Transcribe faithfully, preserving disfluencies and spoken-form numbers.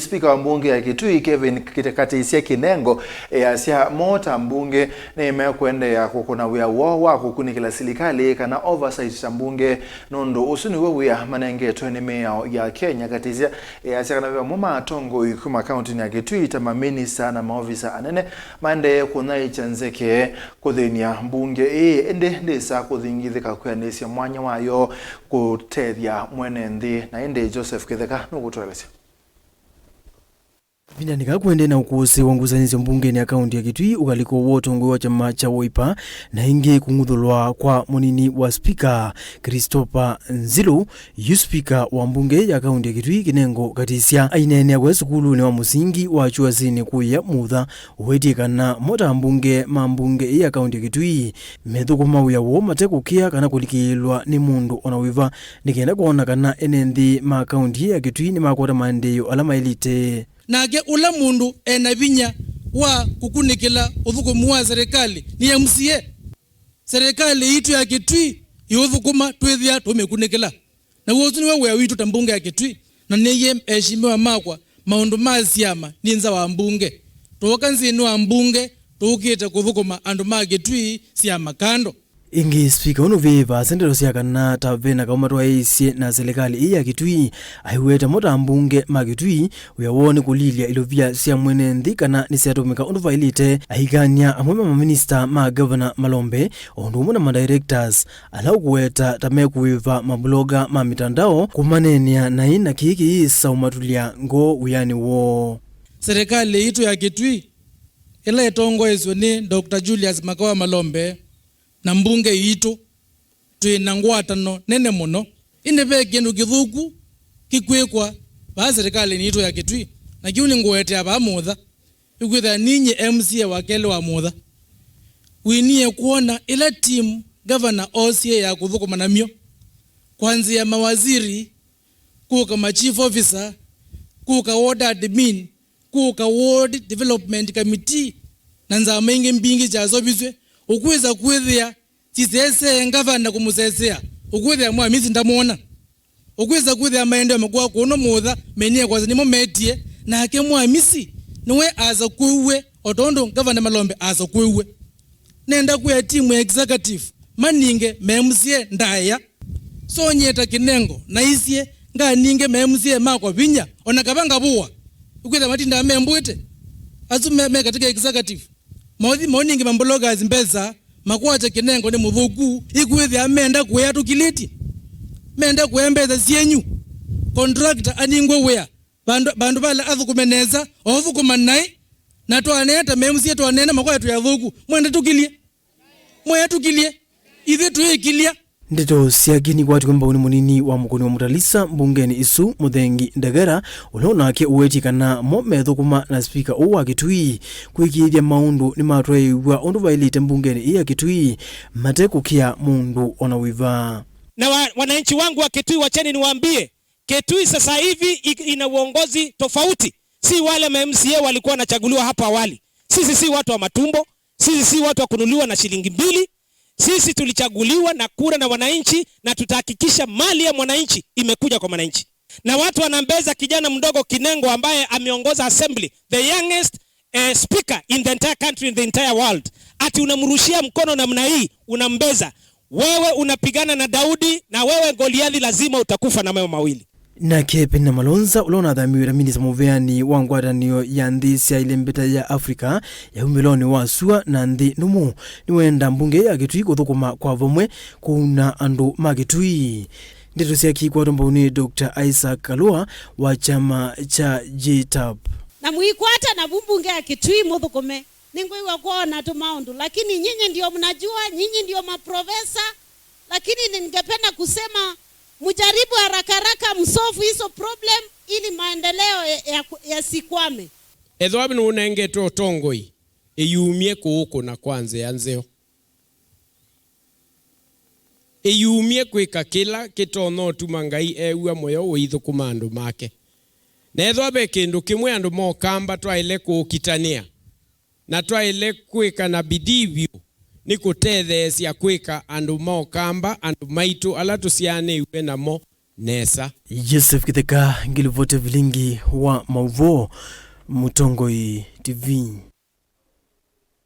Spika wa mbunge ya Kitui, Kevin Kite-, Katisya Kinengo, easya mo ta mbunge nĩmekũendeea kũkũna wĩa woo wa kũkunĩkĩla silikalĩ kana oversight ta mbunge, nũndũ ũsu nĩw'o wĩa manengetwe nĩ mĩao ya Kenya. Katisya easya kana ve amwe ma atongoi kuma kauntinĩ ya Kitui ta maminista na maovisa anene maendee kũnyaĩĩkya nzeke kũthĩny'a mbunge ĩĩ, ĩndĩ ndĩsa kũthingithĩka kwĩanĩsya mwanya wayo kũtethya mwene nthĩ. Na ĩndĩ Joseph Kĩtheka nũkũtũelesya. Kavindanĩ kaa kũendee na ũkũsĩ wa ngusanĩsyo mbungenĩ ya kaunti ya Kitui, ũkalĩko wa ũtongoi wa kyama kya Wiper, na ĩngĩ kũng'uthũlwa kwa mũnini wa spika, Christopher Nzilu, yu spika wa mbunge ya kaunti ya Kitui, Kinengo Katisya, aineenea kũya sukulunĩ wa mũsingi wa Kyuasinĩ kũya Mutha, ũwetie kana mo ta mbunge ma mbunge ĩĩ ya kaunti ya Kitui methũkũma wĩa woo mate kũkĩa kana kũlikĩlwa nĩ mũndũ ona wĩva, nĩ kenda kwona kana ene nthĩ ma kaunti ya Kitui nĩmakwata maendeeo ala maĩlĩte. Nake ũla mũndũ e na vinya wa kũkunĩkĩla ũthũkũmi wa serikali nĩ M C A. Serikali yitũ ya Kitui yĩũthũkũma twĩthĩa tũmĩkunĩkĩla. Na w'o ũsu nĩw'o wĩa witũ ta mbunge ya Kitui, na nĩyĩ eshimiwa makwa, maũndũ ma syama nĩ nza wa mbunge. Twooka nthĩnĩ wa mbunge, tũũkĩte kũthũkũma andũ ma Kitui, syama kando. Ĩngĩ, spika ũnũvĩĩe vaasa ndeto sya kana ta ve na kaũ matwaĩĩsye na silikalĩ ĩĩ ya Kitui, aiweta mo ta mbunge ma Kitui, wĩa woo nĩ kũlilya ilovia sya mwene nthĩ kana nĩsyatũmĩka ũndũ vaĩlĩte, aikany'a amwe ma maminista ma Governor Malombe, o ũndũ ũmwe na ma directors, ala ũkũweta ta mekũĩva mabloga ma mitandao kũmaneenea naĩ, na kĩĩ kĩyĩsa ũmatulya ngoo wĩanĩ woo. Serikali yitũ ya Kitui, ĩla ĩtongoesw'e nĩ Doctor Julius Makawa Malombe na mbunge yitũ, twĩ na ngwatano nene mũno. Ĩndĩ ve kĩndũ kĩthũku kĩkwĩkwa vaa serikalinĩ yitũ ya Kitui, na kĩu nĩngũwetea vaa Mutha. Ĩkwĩthĩa ninyie M C A wa kelĩ wa Mutha. Winie kwona ĩla team governor oosie ya kũthũkũma namyo, kwanzĩa mawaziri, kũka ma chief officer, kũka ward admin, kũka ward development committee, na nzama ingĩ mbingĩ syaseũvisw'e, ũkwĩsa kwĩthĩa sisesee ngavana kũmũsesea, ũkwĩthĩa mwamisi ndamwona. Ũkwĩsa kwĩthĩa maendeeo makw'a kũno Mutha, menie kwasya nĩmo metie, nake mwamisi nĩwe asakuiwe, o tondũ Ngavana Malombe asakuiwe. Nenda kwĩa timu ya executive maninge ma M C A ndaĩa. So nyie ta Kinengo naisye nganinge ma M C A makwa vinya, o na kava ngavũwa, ũkwĩthĩa matindaa me mbwĩte. Asu me, me katika executive. Mothi moningi mambloggers mbesa, makwate Kinengo nĩ mũthũku, ĩkwĩthĩa menda kũea tũkilĩtye. Menda kũea mbesa syenyu. Contractor aningwe wĩa. Vandũ, vandũ vala athũkũme nesa, othũkũma naĩ, na twanea ta M C A twanena makwate twĩ athũku. Mwenda tũkilye? Mwea tũkilye? Ithyĩ tũĩkilya. Ndeto syake nikwatiwe mbau nĩ mũnini wa mũkũni wa Mũtalisa mbungenĩ ĩsu, Mũthengi Ndegera, ũla onake ũwetie kana mo methũkũma na spika ũũ wa Kitui kwĩkĩĩthya maũndũ nĩmatwaĩĩw'a ũndũ vaĩlĩte mbungenĩ ĩĩ ya Kitui, mate kũkĩa mũndũ ona wĩva. Na wa, wananchi wangu wa Kitui, wacheni niwaambie, Kitui sasa hivi i-, ina uongozi tofauti. Si wale ma M C A walikuwa wanachaguliwa hapo awali. Sisi si watu wa matumbo. Sisi si watu wa kununuliwa na shilingi mbili. Sisi tulichaguliwa na kura na wananchi, na tutahakikisha mali ya mwananchi imekuja kwa mwananchi. Na watu wanambeza kijana mdogo Kinengo ambaye ameongoza assembly, the youngest, eh, speaker in the entire country, in the entire world. Ati unamrushia mkono namna hii, unambeza. Wewe unapigana na Daudi, na wewe Goliathi, lazima utakufa na mawe mawili. Nake Penina Malonza, ũla ũnathamiw'e ta minista mũveani wa ngwatanĩo ya nthĩ sya ĩlembeta ya Africa ya umĩlonĩ wa sua na nthĩ nũmũ, nĩwenda mbunge ya Kitui kũthũkũma kwa vamwe kũuna andũ ma Kitui. Ndeto syake ikwatwa mbau nĩ Doctor Isaac Kalua wa kyama kya G tap. Na mũikwata na vu mbunge ya Kitui mũthũkũme. Nĩngwĩw'a kwona tũmaũndũ, lakini nyinyi ndio mnajua, nyinyi ndio maprofesa, lakini ningependa kusema mujaribu haraka haraka msolve hizo problem ili maendeleo ya, ya, yasikwame. Ethĩwa nũnengetwe ũtongoi, ĩyumye kũũkũna kwa nzĩa nzeo. Ĩyumye kwĩka kĩla kĩtonya ũtuma Ngai ew'a mũyo ũithũkũma andũ make. Na ethĩwa ve kĩndũ kĩmwe andũ ma Ũkamba twaĩle kũũkitanĩa, na twaĩle kwĩka na bidii vyũ, nĩ kũtetheesya kwĩka andũ ma Ũkamba, andũ maitũ ala tũsyaanĩw'e namo, nesa. Joseph Kitheka ngilivoti vilingi wa mauvoo, Mũtongoi T V.